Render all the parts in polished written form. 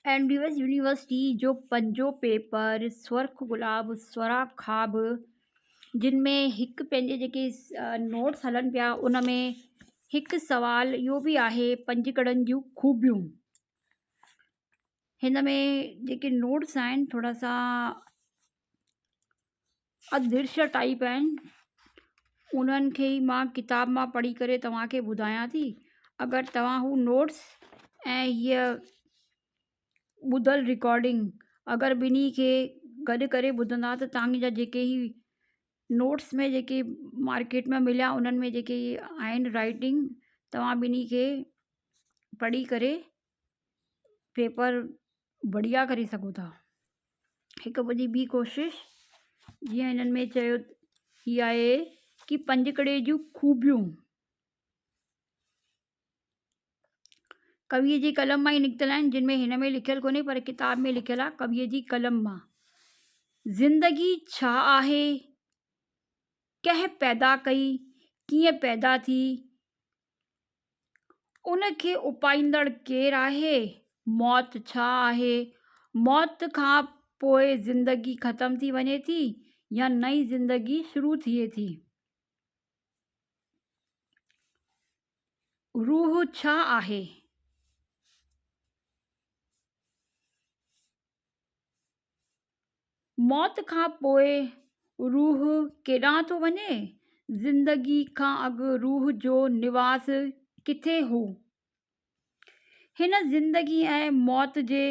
M D S university جو پنجون paper سرخ گلاب سرا خواب جن ۾ هڪ پنهنجي جيڪي نوٽس هلن پيا ان ۾ هڪ سوال اهو به آهي پنجڪڙن جون خوبيون هن ۾ جيڪي نوٽس آهن ٿورا سا ادرشيه ٽائيپ آهن انهن کي ئي مان ڪتاب مان پڙهي ڪري توهان کي ٻڌايان ٿي اگر توهان هو نوٽس ۽ هيءَ ٻڌل رڪارڊنگ اگر ٻنهي کي گڏ ڪري ٻڌندا ته توهان جا جيڪي هي نوٽس ۾ جيڪي مارڪيٽ ۾ مليا انهن ۾ جيڪي آهن رائٽنگ توهان ٻنهي کي پڙهي ڪري پيپر بڙهيا ڪري سگهو ٿا. هڪ منهنجي ٻي ڪوشش جيئن هنن ۾ چيو هي آهي ڪي پنجڪڙي جون خوبيون ڪويء جي قلم مان ئي نڪتل آهن جن ۾ هن ۾ لکيل ڪونهي پر ڪتاب ۾ لکيل آهي ڪويء جي قلم مان زندگي ڇا آهي ڪنهن پيدا ڪئي ڪيئن پيدا ٿي ان کي اپائيندڙ ڪير آهي؟ موت ڇا آهي؟ موت کان پوء زندگي ختم ٿي وڃي ٿي يا نئين زندگي شروع ٿئي ٿي؟ روح ڇا آهي؟ موت کان پوء روح ڪيڏانهن ٿو وڃي؟ زندگي کان اڳ روح جو نواس ڪٿي هو؟ هن زندگي ۽ موت جي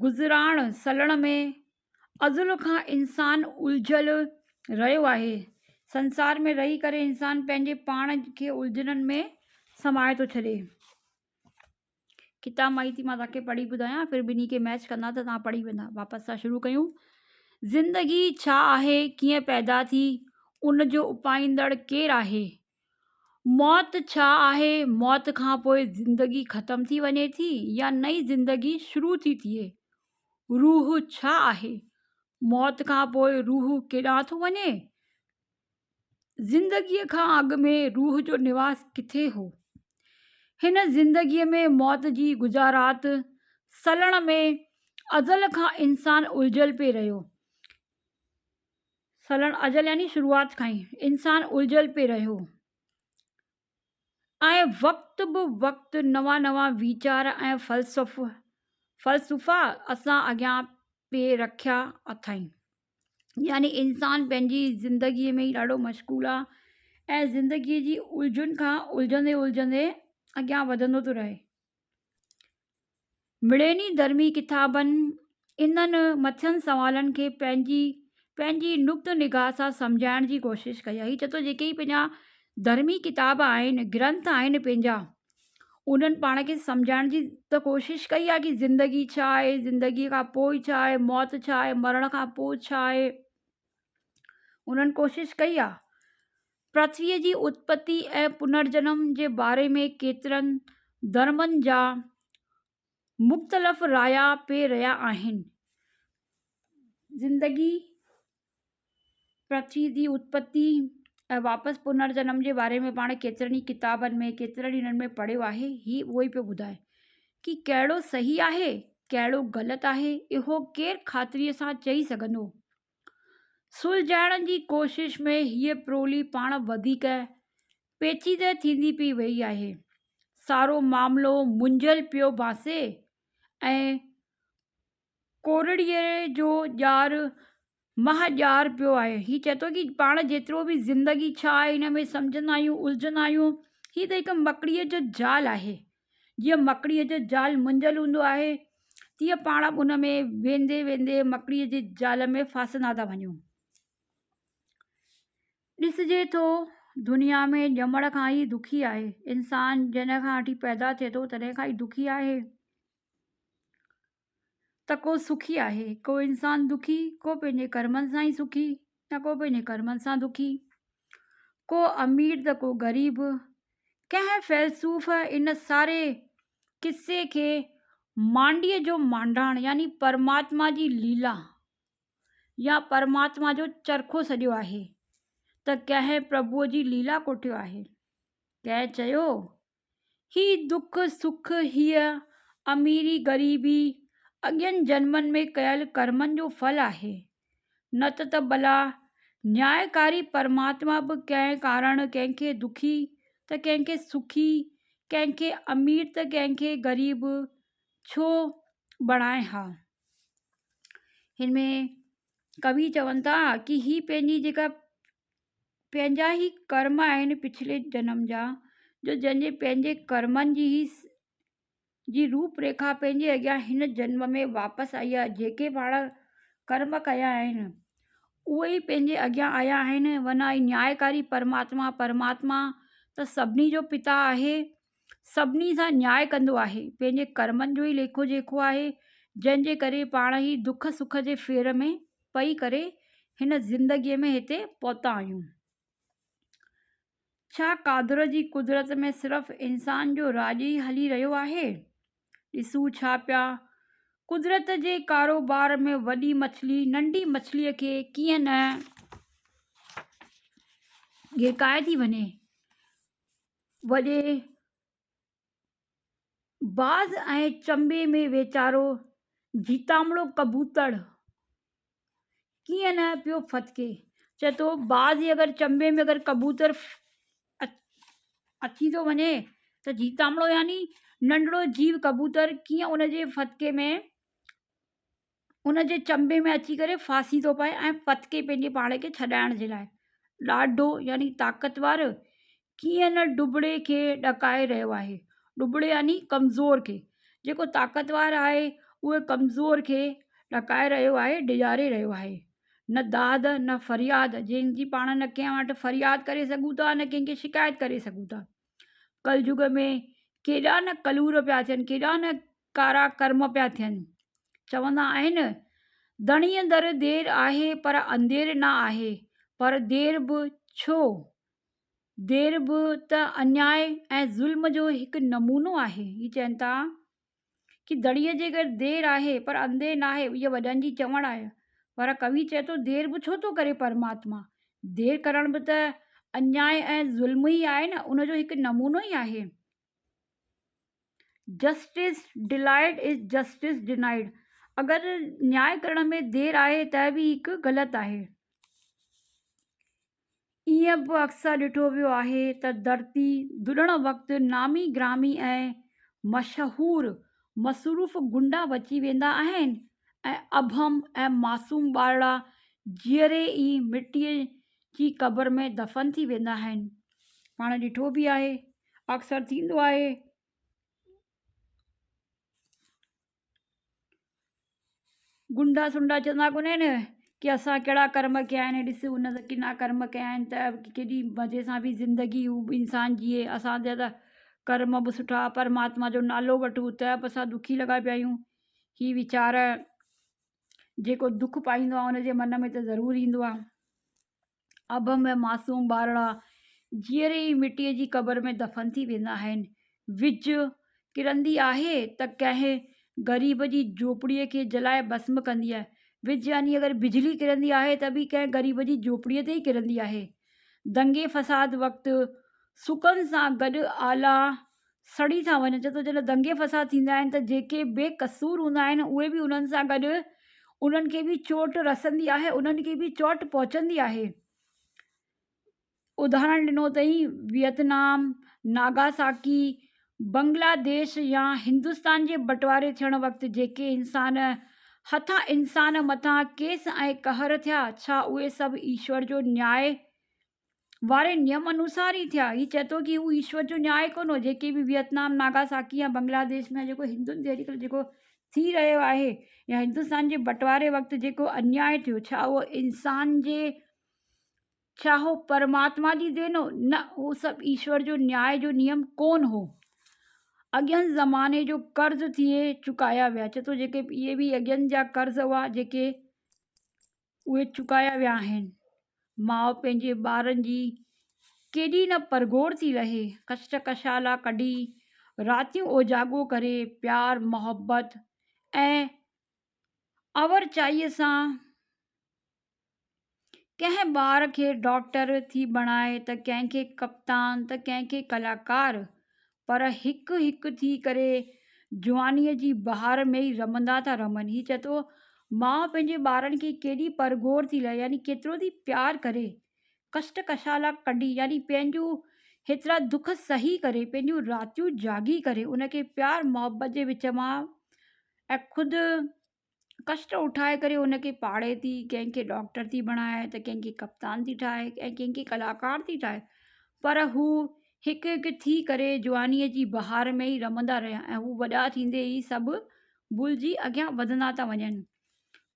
گذراڻ سلڻ ۾ ازل کان انسان الجهيل رهيو آهي. سنسار ۾ رهي ڪري انسان پنهنجي پاڻ کي الجهنن ۾ سمائي ٿو ڇڏي. ڪتاب مان ئي ٿي مان توهان کي پڙهي ٻڌايان ڦر ٻنهي کي ميچ ڪندا ته توهان پڙهي ويندا واپس سان شروع ڪيون زندگي ڇا آهي ڪيئن پيدا ٿي ان جو اپائيندڙ ڪير آهي موت ڇا آهي موت کان پوء زندگي ختم ٿي وڃي ٿي يا نئين زندگي شروع ٿي ٿئي روح ڇا آهي موت کان پوء روح ڪيڏانهن ٿو وڃي زندگيء کان اڳ ۾ روح جو نواس ڪٿي هو؟ هن زندگيء ۾ موت جي گذارات سلڻ ۾ ازل کان انسان الجهيل پئي رهيو. سلڻ ازل يعني شروعات کان ئي انسان الجهيل پئي رهيو ۽ وقت به وقت نوان نوان ويچار ۽ فلسفا اسان اڳيان پئي رکيا اٿائين. يعني انسان پنهنجي زندگيء ۾ ئي ڏاڍو مشغول آهي ۽ زندگيء جي الجهن کان الجهندي الجهندي اڳيان وڌندو ٿو رهي. مڙيني ڌرمي ڪتابن انهن مٿين سوالن کي پنهنجي پنهنجي نقطه نگاهه سان سمجهائڻ جي ڪوشش ڪئي آهي. هي چئي ٿو جيڪي پنهنجا ڌرمي ڪتاب آهن، گرنٿ آهن پنهنجا انهن پاڻ کي سمجهائڻ جي ته ڪوشش ڪئي آهي ڪي زندگي ڇا آهي زندگي کان پوء ڇا آهي موت ڇا آهي مرڻ کان پوء ڇا آهي انهن ڪوشش ڪئي آهي پرٿويء جي اتپتي ۽ پنرجنم جي باري ۾ ڪيترن ڌرمن جا مختلف رايا پي رهيا آهن زندگي پرٿوي جي اتپتي ۽ واپس پنر جنم جي باري ۾ پاڻ ڪيترن ئي ڪتابن ۾ ڪيترن ئي هنن ۾ پڙهيو آهي هي اهو ئي پيو ٻڌائي ڪي ڪهڙو صحيح آهي ڪهڙو غلط آهي اهو ڪير خاطريء سان چئي سگهندو سلجهائڻ جي ڪوشش ۾ هيء پرولي پاڻ وڌيڪ پيچيده ٿيندي پئي وئي آهي سارو معاملو منجهيل پيو ڀاسي ۽ ڪورڙيء جو ڄار مها ڄار پيو آهي. هي چئي ٿو ڪي پاڻ جيترو به زندگي ڇا آهي هن ۾ سمجهندا آهيون الجهندا آهيون هي ته هڪ مڪڙيء جو جال آهي. جيئن مڪڙيء جو جال منجهيل هوندو آهي تيئن پاڻ به ان ۾ ويندي ويندي مڪڙيء جي جال ۾ ڦاسندا ٿا وڃون. ڏسجي ٿو دنيا ۾ ڄمڻ کان ئي دکي آهي. انسان جڏهن کان وٺي پيدا ٿئي ٿو تڏهن کان ئي دکي آهي. ته ڪو سکي آهي، ڪو انسان دکي، ڪو پنهنجي ڪرمن سان ئي سکي ته ڪو پنهنجي ڪرمن سان دکي، ڪو امير ته ڪو غريب. ڪنهن فيلسوف ان ساري قصي کي مانڊيء جو مانڊاڻ يعني پرماتما جي ليلا يا پرماتما جو چرخو سڏيو آهي ته ڪنهن پرڀوء جي ليلا ڪوٺيو آهي. ڪنهن چيو هي دک سک، هيء اميري غريبي، اڳين جنمن ۾ ڪيل ڪرمن جو ڦل آهي. نه ته ته ڀلا نيائڪاري پرماتما به ڪنهن ڪارڻ ڪنهن کي دکي ته ڪنهن کي سکي، ڪنهن کي امير ته ڪنهن کي غريب ڇو بڻائي ها؟ هن ۾ ڪوي چون ٿا ڪي هي پنهنجي جيڪا پنهنجا ئي ڪرم آهن پڇلي جنم جا جو جنهن جي پنهنجي ڪرمن جي ئي جي روپ ريکا پنهنجي اڳيان هن جنم ۾ واپس آئي آهي جيڪي پاڻ ڪرم ڪيا آهن اهي ئي پنهنجي اڳيان آيا آهن ورنه هي نيائڪاري پرماتما پرماتما ته سڀني جو پتا آهي سڀني سان نياء ڪندو آهي پنهنجي ڪرمن جو ئي ليکو جيکو آهي جنهن جي ڪري پاڻ هي دک سک جي ڦير ۾ پئي ڪري هن زندگيء ۾ هتي پهتا آهيون. ڇا قادر جي قدرت ۾ صرف انسان جو راڄ ئي هلي رهيو آهي؟ ڏسون ڇا پيا قدرت جي ڪاروبار ۾ وڏي مڇلي ننڍي مڇليء کي ڪيئن نه ڳرڪائي ٿي وڃي. وڏي باز ۽ چنبي ۾ ويچارو جيتامڙو ڪبوتڙ ڪيئن نه پيو ڦٿڪي. چئي ٿو باز جي اگر چنبي ۾ اگر ڪبوتر اچي ٿو وڃي ته جيتامڙو يعني ننڍڙو جيو ڪبوتر ڪيئن ان جي ڦٿڪي ۾ ان جي چنبي ۾ اچي ڪري ڦاسي ٿو پئي ۽ ڦٿڪي پنهنجي پاڻ کي ڇڏائڻ جي لاء ڏاڍو يعني طاقتور ڪيئن نه ڏٻڙي کي ڏڪائي رهيو آهي ڏٻڙي يعني ڪمزور کي جيڪو طاقتور آهي اهو ڪمزور کي ڏڪائي رهيو آهي ڊيڄاري رهيو آهي نه داد نه فرياد جنهن جي پاڻ نه ڪنهن وٽ فرياد ڪري سگهون ٿا نه ڪنهن کي شڪايت ڪري سگهون ٿا ڪلجگ ۾ ڪيڏا نه ڪلور پيا ٿين ڪيڏا نه ڪارا ڪرم پيا ٿين. چوندا آهن، ڌڻيء در دير آهي پر انڌير نه آهي. پر دير به ڇو؟ دير به ته انياء ۽ ظلم جو هڪ نمونو آهي. هي چون ٿا ڪي ڌڻيء جي گهر دير آهي پر انڌير ناهي. اهو وڏن جي چوڻ آهي. پر ڪوي چئي ٿو دير به ڇو ٿو ڪري پرماتما؟ دير ڪرڻ به ته انياء ۽ ظلم ئي آهي نه، ان جو هڪ نمونو ئي آهي. Justice delayed is justice denied اگر نياء ڪرڻ ۾ دير آهي ته به هڪ غلط آهي. ائين به اڪثر ڏٺو ويو آهي ته ڌرتي ڌڏڻ وقت نامي گرامي ۽ مشهور مصروف غنڊا بچي ويندا آهن ۽ ابهم ۽ معصوم ٻارڙا جيئري ئي مٽيء جي قبر ۾ دفن ٿي ويندا آهن. پاڻ ڏٺو به آهي. اڪثر ٿيندو آهي. غنڊا سنڊا چوندا ڪونهن ڪي اسان ڪهڙا ڪرم ڪيا آهن ڏس ان ته ڪنا ڪرم ڪيا آهن ته ڪيڏي مزي سان به زندگي هو انسان جيئي اسان جا ته ڪرم به سٺا پرماتما جو نالو وٺون ته به اسان دکي لڳا پيا آهيون هي ويچار جيڪو دک پائيندو آهي ان جي من ۾ ته ضرور ايندو آهي. اڀ ۾ معصوم ٻارڙا جيئري ئي مٽيء جي قبر ۾ دفن ٿي ويندا آهن. وڄ ڪرندي آهي ته ڪنهن غريب جي جهوپڙيء کي جلائي ڀسم ڪندي آهي. وڄ يعني اگر بجلي ڪرندي آهي ته به ڪنهن غريب جي جهوپڙيء تي ئي ڪرندي آهي. دنگي فساد وقت سڪن سان گڏ آلا سڙي ٿا وڃن. چئي ٿو جڏهن دنگي فساد ٿيندا آهن ته جيڪي بي قصور هوندا آهن اهي به انهن سان گڏ انهن کي به چوٽ رسندي آهي انهن کي به چوٽ پهچندي آهي. اداهرڻ ڏنو اٿئي ويتنام، ناگاساڪي، بنگلاديش يا هندستان جي بٽواري ٿيڻ وقت جيڪي انسان هٿان انسان مٿان ڪيس ۽ قهر ٿيا ڇا اهي سڀ ايشور جو نياء واري نيم انوسار ئي ٿيا. هي چئي ٿو ڪي هو ايشور جو نياء ڪونه هو. جيڪي به ويتنام، ناگاساڪي يا بنگلاديش ۾ جيڪو هندن تي اڄڪلهه جيڪو ٿي رهيو آهي يا هندستان جي بٽواري وقت جيڪو انياء ٿيو ڇا اهو انسان جي ڇا هو پرماتما جي دين هو؟ نه اهو سڀ ايشور جو نياء جو نيم ڪونه هو. اڳين زماني جو قرض ٿئي چڪايا ويا. چئي ٿو جيڪي اهي به اڳين جا قرض هئا جيڪي اهي چڪايا ويا آهن. ماء پنهنجي ٻارن جي ڪيڏي نه پرگهور ٿي لهي، ڪشٽ ڪشالا ڪڍي، راتيون اوجاڳو ڪري، پيار، محبت ۽ اورچائيء سان ڪنهن ٻار کي ڊاڪٽر ٿي بڻائي ته ڪنهن کي ڪپتان ته ڪنهن کي ڪلاڪار، پر هڪ هڪ ٿي ڪري جوانيء جي بهار ۾ ئي رمندا ٿا رمن. هي چئي ٿو ماء پنهنجي ٻارن کي ڪيڏي پرگهور ٿي لهي يعني ڪيترو ٿي پيار ڪري، ڪشٽ ڪشالا ڪڍي يعني پنهنجون هيترا دک سهي ڪري، پنهنجون راتيون جاڳي ڪري ان کي پيار محبت جي وچ مان ۽ خود ڪشٽ اٺائي ڪري ان کي پاڙهي ٿي، ڪنهن کي ڊاڪٽر ٿي بڻائي ته ڪنهن کي ڪپتان ٿي ٺاهي ۽ ڪنهن کي ڪلاڪار ٿي ٺاهي پر هو هڪ هڪ ٿي ڪري جوانيء جي بهار ۾ ئي رمندا رهيا ۽ هو وڏا ٿيندي ئي سڀ ڀلجي اڳيان وڌندا ٿا وڃن.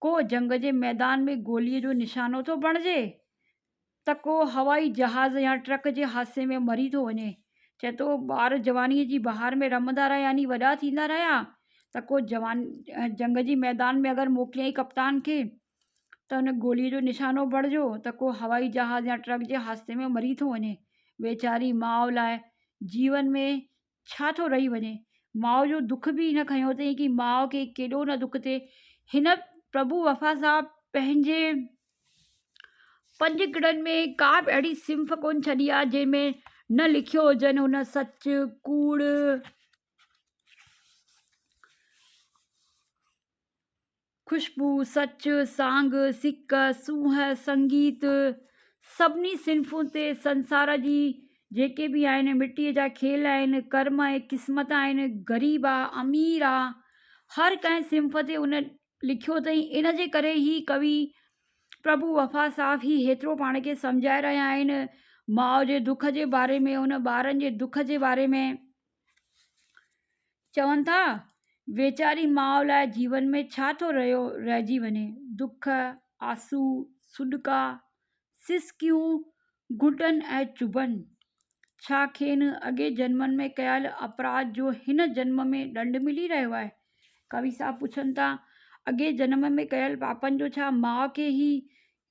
ڪو جنگ جي ميدان ۾ گوليء جو نشانو ٿو بڻجي ته ڪو هوائي جهاز يا ٽرڪ جي حادثي ۾ مري ٿو وڃي. چئي ٿو ٻار جوانيء جي بهار ۾ رمندا رهيا يعني وڏا ٿيندا رهيا ته ڪو جوان جنگ جي ميدان ۾ اگر موڪليائين ڪپتان کي ته ان گوليء جو نشانو بڻجو ته ڪو هوائي جهاز يا ٽرڪ جي حادثي ۾ مري ٿو وڃي. ويچاري ماء لاء جيون ۾ ڇا ٿو رهي وڃي. ماء جو دک به هن کنيو اٿئي ڪي ماء کي ڪيڏو نه دک ٿئي. هن پرڀو وفا صاحب پنهنجي پنج ڪڙن ۾ ڪا به اهڙي صنف ڪونه ڇڏي آهي جنهن ۾ نه لکيو هجن هن سچ ڪوڙ. خوشبو، سچ، سانگ، سڪ، سونهن، سنگيت، سڀني صنفن تي سنسار جي جيڪي به آهن، مٽيء جا کيل آهن، ڪرم ۽ قسمت آهن، غريب آ، امير آ، هر ڪنهن صنف تي ان لکيو اٿئي، ان جي ڪري هي ڪوي پرڀو وفا صاحب هي هيترو پاڻ کي سمجهائي رهيا آهن، ماء جي دک جي باري ۾ ان ٻارن جي دک جي باري ۾. چون ٿا، ويچاري ماء لاء جيون ۾ ڇا ٿو رهيو رهجي وڃي؟ دک، آنسو، سڏڪا، سسڪيون، گهٽن ۽ چڀن. ڇا کين اڳين جنمن ۾ ڪيل اپراڌ جو هن جنم ۾ ڏنڊ ملي رهيو آهي؟ ڪوي صاحب پڇن ٿا، اڳين جنم ۾ ڪيل پاپن جو ڇا ماء کي هي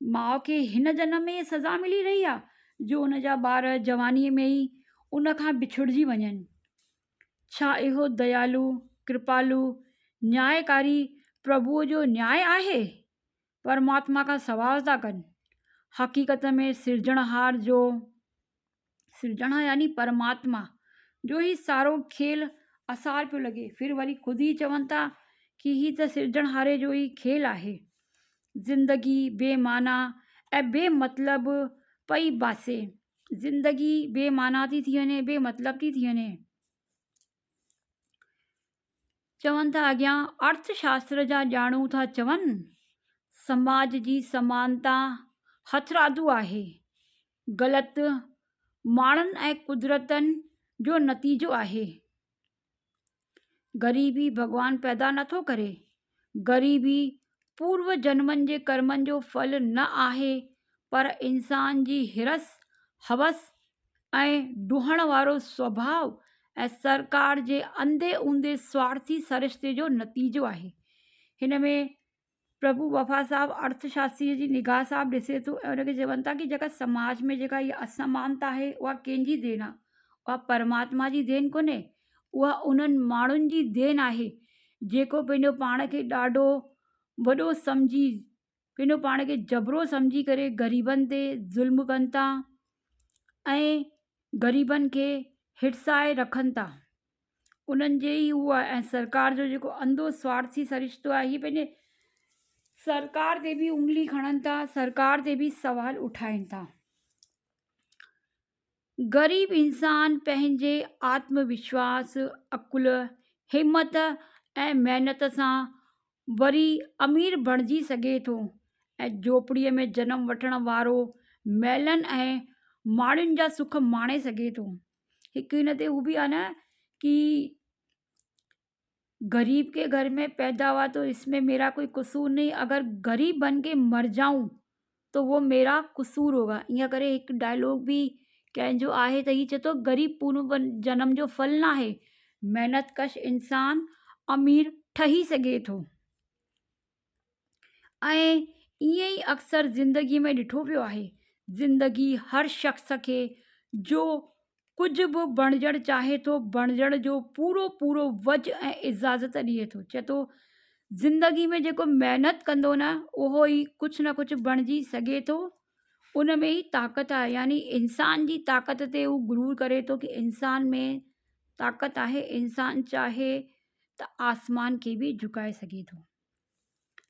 ماء کي هن جنم ۾ سزا ملي رهي آهي جو ان جا ٻار جوانيء ۾ ئي ان کان بڇڙجي وڃن؟ ڇا اهو ديالو، ڪرپالو، نيائڪاري پرڀوء جو نياء آهي؟ پرماتما کان سوال ٿا ڪن. حقيقت ۾ سرجڻهار جو، سرجڻهار يعني پرماتما، جو هي سارو کيل اسار پيو لڳي. ڦر وري خود ئي چون ٿا ڪي هي ته سرجڻهاري جو ئي کيل آهي. زندگي بي معنيٰ ۽ بي مطلب پئي باسي. زندگي بي معنيٰ ٿي ٿي وڃي، بي مطلب ٿي ٿي وڃي. چون ٿا اڳيان ارٿ شاستر جا ڄاڻو ٿا چون، سماج جي سمانتا هٿرادو آهي، غلط ماڻهن ۽ قدرتن جو نتيجو آهي. غريبي ڀڳوان پيدا نٿو ڪري. غريبي پورو جنمن جي ڪرمن جو ڦل نه آهي پر انسان جي حرص، هوس ۽ ڊوهڻ وارو سوڀاء ۽ سرڪار جي انڌي اونڌي سوارٿي سرشتي جو نتيجو آهي. هن ۾ پرڀو وفا صاحب ارٿ شاستري جي نگاهه سان به ڏسي ٿو ۽ ان کي چون ٿا ڪي جيڪا سماج ۾ جيڪا هي اسمانتا آهي اها ڪنهن جي دين آهي اها پرماتما جي دين ڪونهي اها انهن ماڻهن جي دين آهي جيڪو پنهنجو پاڻ کي ڏاڍو وڏو سمجهي پنهنجو پاڻ کي جبرو سمجهي ڪري غريبن تي ظلم ڪن ٿا ۽ غريبن کي هڙسائي رکن ٿا انهن جي ئي اهو آهي ۽ سرڪار جو جيڪو انڌو سوارٿي سرشتو آهي هي پنهنجي سرڪار تي به انگلي کڻن ٿا سرڪار تي به سوال اٺائين ٿا. غريب انسان پنهنجي آتم وشواس، عقل، همت ۽ محنت سان وري امير بڻجي سگهي ٿو ۽ جهوپڙيء ۾ جنم وٺڻ وارو محلن ۽ ماڙين جا سک ماڻي سگهي ٿو. هڪ هن تي هو به آهي نه ڪي غريب ڪي گهر ۾ پيدا هوا تو اس ۾ ميرا ڪوئي قصور نهين اگر غريب بن ڪي مر جائون تو وو ميرا قصور هوگا ائين ڪري هڪ ڊائلاگ به ڪنهن جو آهي ته هي چئي ٿو غريب پورو جنم جو ڦل ناهي محنت ڪش انسان امير ٺهي سگهي ٿو ۽ ائين ئي اڪثر زندگي ۾ ڏٺو ويو آهي زندگي هر شخص کي جو ڪجهه به بڻجڻ چاهي ٿو بڻجڻ جو پورو پورو وجهه ۽ اجازت ڏئي ٿو چئي ٿو زندگي ۾ جيڪو محنت ڪندو نه اهو ئي ڪجهه نه ڪجهه بڻجي سگهي ٿو ان ۾ ئي طاقت آهي يعني انسان جي طاقت تي هو غرور ڪري ٿو ڪي انسان ۾ طاقت آهي انسان چاهي. ته آسمان کي به جهڪائي سگهي ٿو.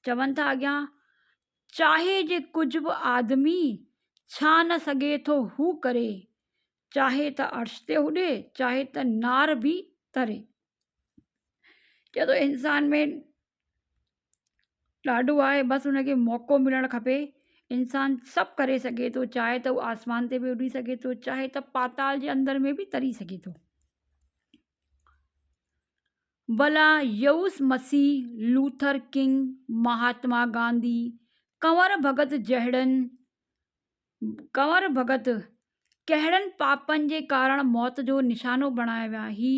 چون ٿا اڳيان چاهي جي ڪجهه به آدمي ڇا نه سگهي ٿو هو ڪري، چاهي ته عرش تي اڏي، چاهي ته نار به تري. چئي ٿو انسان ۾ ڏاڍو آهي بس ان کي موقعو ملڻ کپي انسان سڀ ڪري سگهي ٿو چاهي ته هو آسمان تي به اڏي سگهي ٿو چاهي ته پاتال جي اندر ۾ به تري سگهي ٿو. ڀلا يوس مسيح، لوٿر ڪنگ، مهاتما گانڌي، ڪنور ڀڳت جهڙن ڪنور ڀڳت ڪهڙن پاپن جي ڪارڻ موت جو نشانو بڻايا ويا؟ هي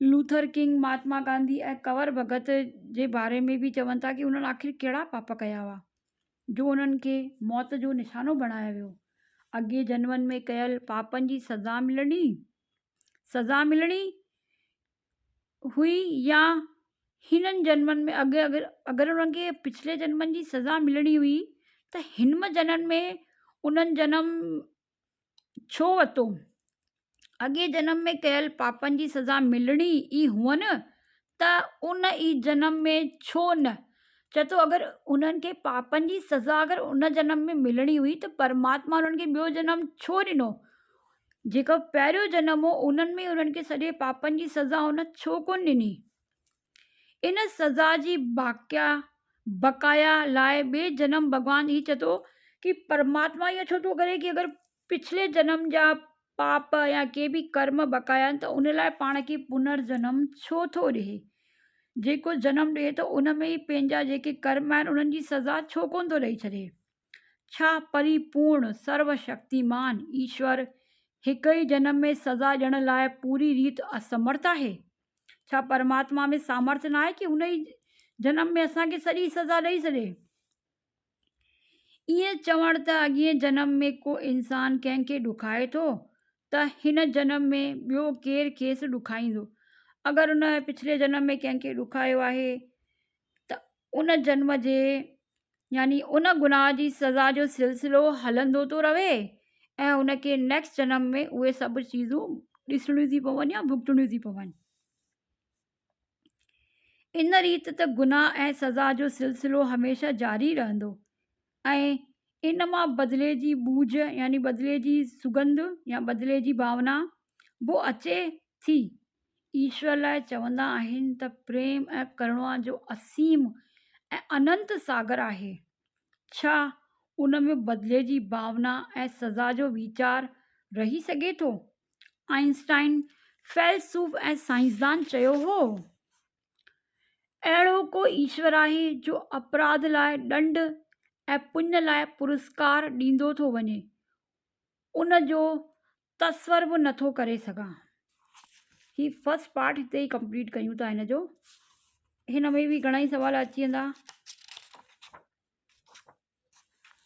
لوٿر ڪنگ، مهاتما گانڌي ۽ ڪنور ڀڳت جي باري ۾ به چون ٿا ڪي انهن آخر ڪهڙا پاپ ڪيا هئا جو انهن کي موت جو نشانو بڻايو ويو؟ اڳئين جنمن ۾ ڪيل پاپن جي سزا ملڻي سزا ملڻي هئي يا هنن جنمن ۾ اڳي اگر اگر انهن کي پڇلي جنمن جي سزا ملڻي هئي ته هن جنم ۾ انهن جنم ڇو ورتو؟ اڳي جنم ۾ ڪيل پاپن جي سزا ملڻي ئي هئن ته ان ئي جنم ۾ ڇو نه؟ چئي ٿو اگر انهن کي پاپن جي سزا اگر ان جنم ۾ ملڻي هئي ته پرماتما انهن کي ٻيو جنم ڇو ڏنو؟ جيڪو پهريون جنم هو انهن ۾ انهن کي سڄي پاپن جي سزا ان ڇو ڪونه ڏني؟ ان سزا جي باقيا بقايا لاء ٻئي جنم ڀڳوان هي چئي ٿو ڪي پرماتما ائين ڇو ٿو ڪري ڪي اگر پڇلي جنم جا پاپ يا ڪي به ڪرم بقايا آهن ته ان لاء پاڻ کي پنر جنم ڇو ٿو ڏئي؟ جيڪو جنم ڏئي ٿو ان ۾ ئي پنهنجا جيڪي ڪرم آهن انهن جي سزا ڇو ڪونه ٿو ڏئي ڇڏي؟ ڇا پري پورڻ سرو شڪتيمان ايشور هڪ ئي جنم ۾ سزا ڏيڻ لاء پوري ريت اسمرٿ آهي؟ ڇا پرماتما ۾ سامرٿ ناهي ڪي ان ئي جنم ۾ اسان کي سڄي سزا ڏئي ڇڏي؟ ائين چوڻ ته اڳئين جنم ۾ ڪو انسان ڪنهن کي ڏکائي ٿو ته هن جنم ۾ ٻيو ڪير کيس ڏکائيندو. اگر ان پڇلي جنم ۾ ڪنهن کي ڏکايو آهي ته ان جنم جي يعني ان گناهه جي سزا جو سلسلو هلندو ٿو رهي ۽ ان کي نيڪسٽ جنم ۾ اهي سڀ چيزون ڏسڻيون ٿي پون يا ڀڳتڻيون ٿي پون. ان ريت ته گناهه ۽ سزا جو سلسلو هميشه جاري رهندو ۽ ان مان بدلي جي ٻوجهه يعني بدلي جي سڳنڌ يا بدلي جي ڀاونا به اچي ٿي. ايشور لاء چوندا آهن ته پريم ۽ ڪرڻا جو اسيم ۽ اننت ساگر آهي. ڇا ان ۾ بدلي جي ڀاونا ۽ سزا جو ويچار رهي سگهي ٿو؟ آئنسٽائن فيلسوف ۽ سائنسدان چيو هو، اهڙو ڪو ايشور آهي جو اپراڌ لاء ڏنڊ ۽ پڃ لاء پرسڪار ڏيندو ٿو وڃي، ان جو تصور به نٿو ڪري سگهان. هي فرسٽ پارٽ هتي ئي ڪمپليٽ ڪيون ٿا هن جو هن ۾ به گهڻا ئي سوال اچي ويندا.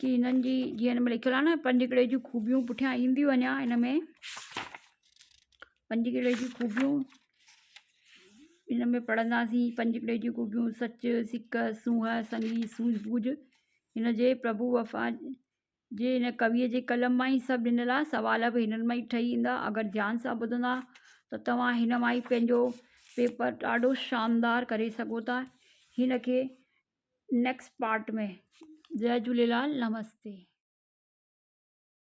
ڪي هنن جي جيئن هن ۾ لکيل آهي نه پنجڪڙي جون خوبيون پٺيان اينديون اڃا هن ۾ پنجڪڙي جون خوبيون هن ۾ پڙهنداسين پنجڪڙي جون خوبيون سچ سڪ سونهن سنگي سوجهه بوجهه هن جي پرڀو وفا جي هن ڪويء جي قلم مان ئي سڀ ڏنل آهي سوال به هنن مان ئي ٺهي ايندا اگر ڌيان سان ٻڌندا ته توهان هن مان ئي پنهنجو پيپر ڏاڍو شاندار ڪري سگهو ٿا هن کي نيڪسٽ پارٽ ۾ جئي جهوليلال نمستي.